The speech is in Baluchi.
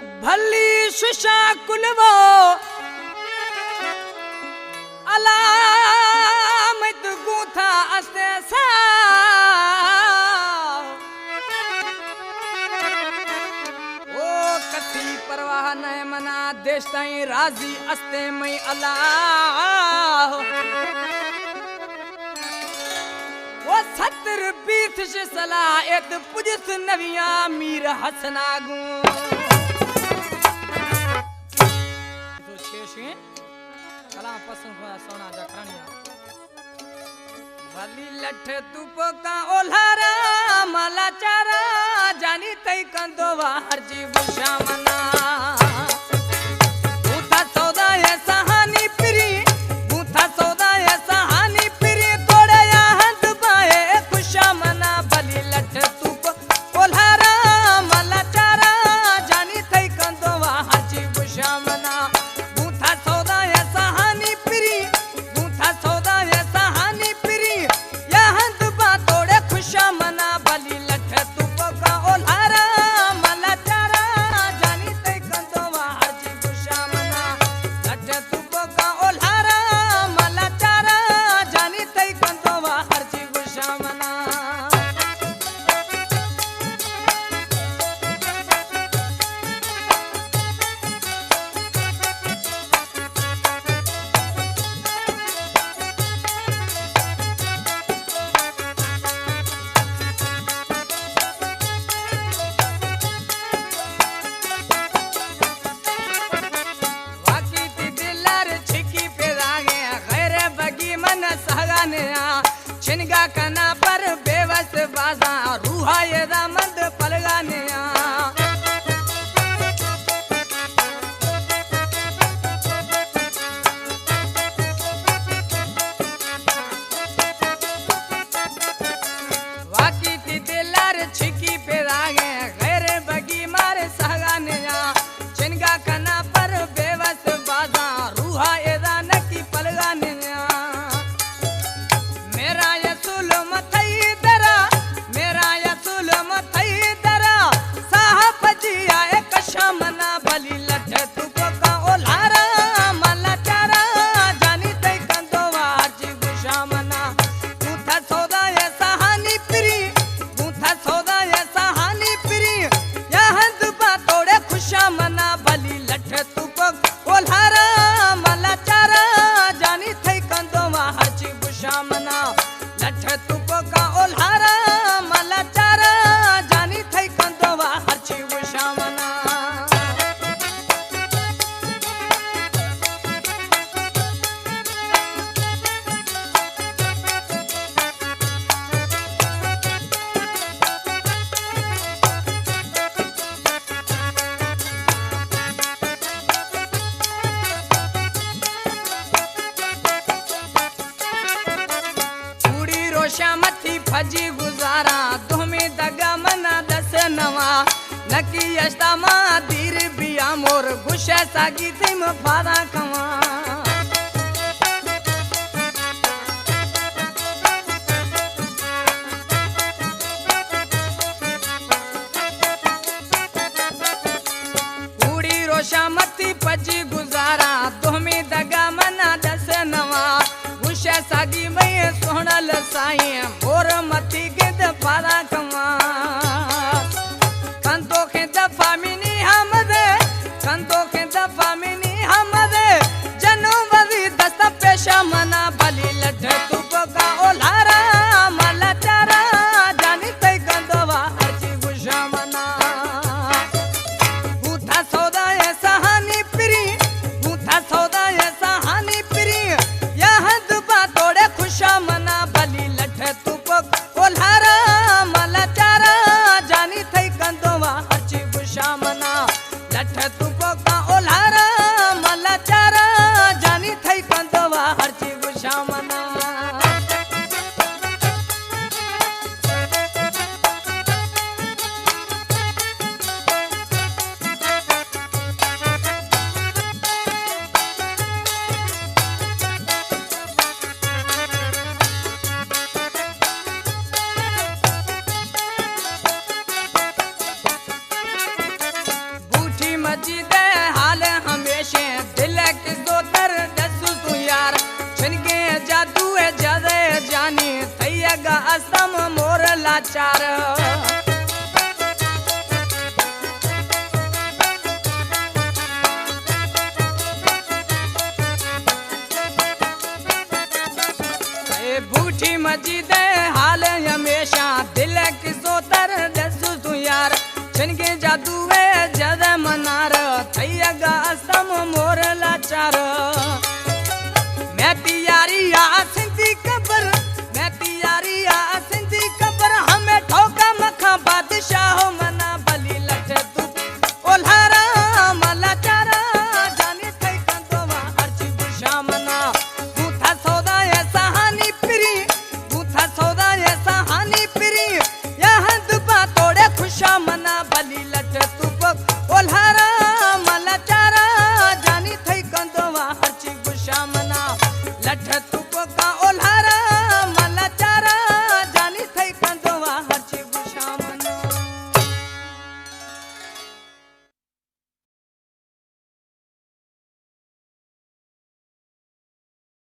بھلی ششا کلوو علامت گوں تھا استے سا۔ او کسی پرواہ نہ منا، دیشتائیں راضی استے میں اللہ۔ و ستر بیت شی صلاح ایت پجس نویاں میر حسنا گوں۔ تو چیشیں کلام پسند کو سونا جا کرنیا۔ بھلی لٹھ توپکاں اولھارا مالا چارا جانی تئی کندو وا ہرچی گوشاں منا۔ بوتھا سودا ءِ سہانی پری، بوتھا سودا ءِ سہانی پری، توڑے یا ہند بائے خوشا منا۔ بھلی لٹھ توپ اولھارا مالا چارا جانی تئی کندو وا ہرچی گوشاں منا۔ بوتھا سودا ءِ سہانی پری، بوتھا سودا ءِ سہانی پری، یا ہند با توڑے خوشا منا۔ بھلی لٹھ توپکاں اولھارا مالا چارا جانی تئی کندو وا ہرچی گوشاں منا۔ لٹھ توپکاں اولھارا مالا چارا جانی تئی کندو وا ہرچی گوشاں منا۔ واقعی تی دلار چھکی پیراگے، غیر بگی من سہگانے آ۔ چھنگا کنا پر بے وس بازاں، روحا یہ دامند پلگانے آ۔ واقعی تی دلار چھکی پیراگے، غیر بگی مارے سہگانے آ۔ چھنگا کنا پر بے وس بازاں، روحا ادا نکی پلگانے آ۔ میرا یا ظلم تئی درا، میرا یا ظلم تئی درا، صاحب جیا اے کشا منا۔ بھلی لٹھ توپکاں اولھارا مالا چارا جانی تئی کندو وا ہرچی گوشاں منا۔ بوتھا سودا ءِ سہانی پری، بوتھا سودا ءِ سہانی پری، یا ہند با توڑے خوشا منا۔ بھلی لٹھ توپک اولھارا مالا چارا جانی تھئی کندو وا ہرچی گوشاں منا۔ لٹھ توپکاں اولھارا مالا چارا جانی تھئی کندو وا ہرچی گوشاں منا۔ کوڑی روشا متی پھجی گزارا، دومی دگا منا دس نوا۔ نکی اشتا ما دیر بیا مور، گوشے ساگی تیم پھادا کواں۔ کوڑی روشا متی پجی گزارا، دومی دگا منا دس نوا۔ گوشے ساگی مئے سوہنا لسائیں، مور متی گند پادا کواں۔ کندو خند فامینی ہمدے، کندو خند فامینی ہمدے، جنو وزی دست پیشا منا۔ بھلی لٹھ توپکاں اولھارا مالا چارا جانی تئی کندو وا ہرچی گوشاں منا۔ بوتھا سودا ءِ سہانی پری، بوتھا سودا ءِ سہانی پری، یا ہند با توڑے خوشاں منا۔ بھلی لٹھ توپک اولھارا مالا چارا جانی تھئی کندو وا ہرچی گوشاں منا۔ لٹھ توپکاں اولھارا مالا چارا جانی تھئی کندو وا ہرچی گوشاں منا۔ بوٹی ما چیدے حال ہمیشیں دل کسو تر دسو تو یار، چھنگے جادو جدے جانی تیگا استم مور لاچار۔ اے بوٹی مجیدے حال ہمیشہ دل کسو تر دسو تو یار، چھنگے جادو جد منار تیگا استم مور لاچار۔ میں تیاری آ سندھی قبر، میں تیاری آ سندھی قبر، ہمیں ٹھوکا مکھاں بادشاہ منا بلی لٹ تو۔ او لہرا ملا چارا جانی تھئی کندوا ہرچی گشا منا۔ بوتھا سودا ایسا ہانی پری، بوتھا سودا ایسا ہانی پری، یا ہند با توڑے خوشا منا بلی لٹ تو پک۔ او لہرا ملا چارا جانی تھئی کندوا ہرچی گشا منا۔ لٹ تو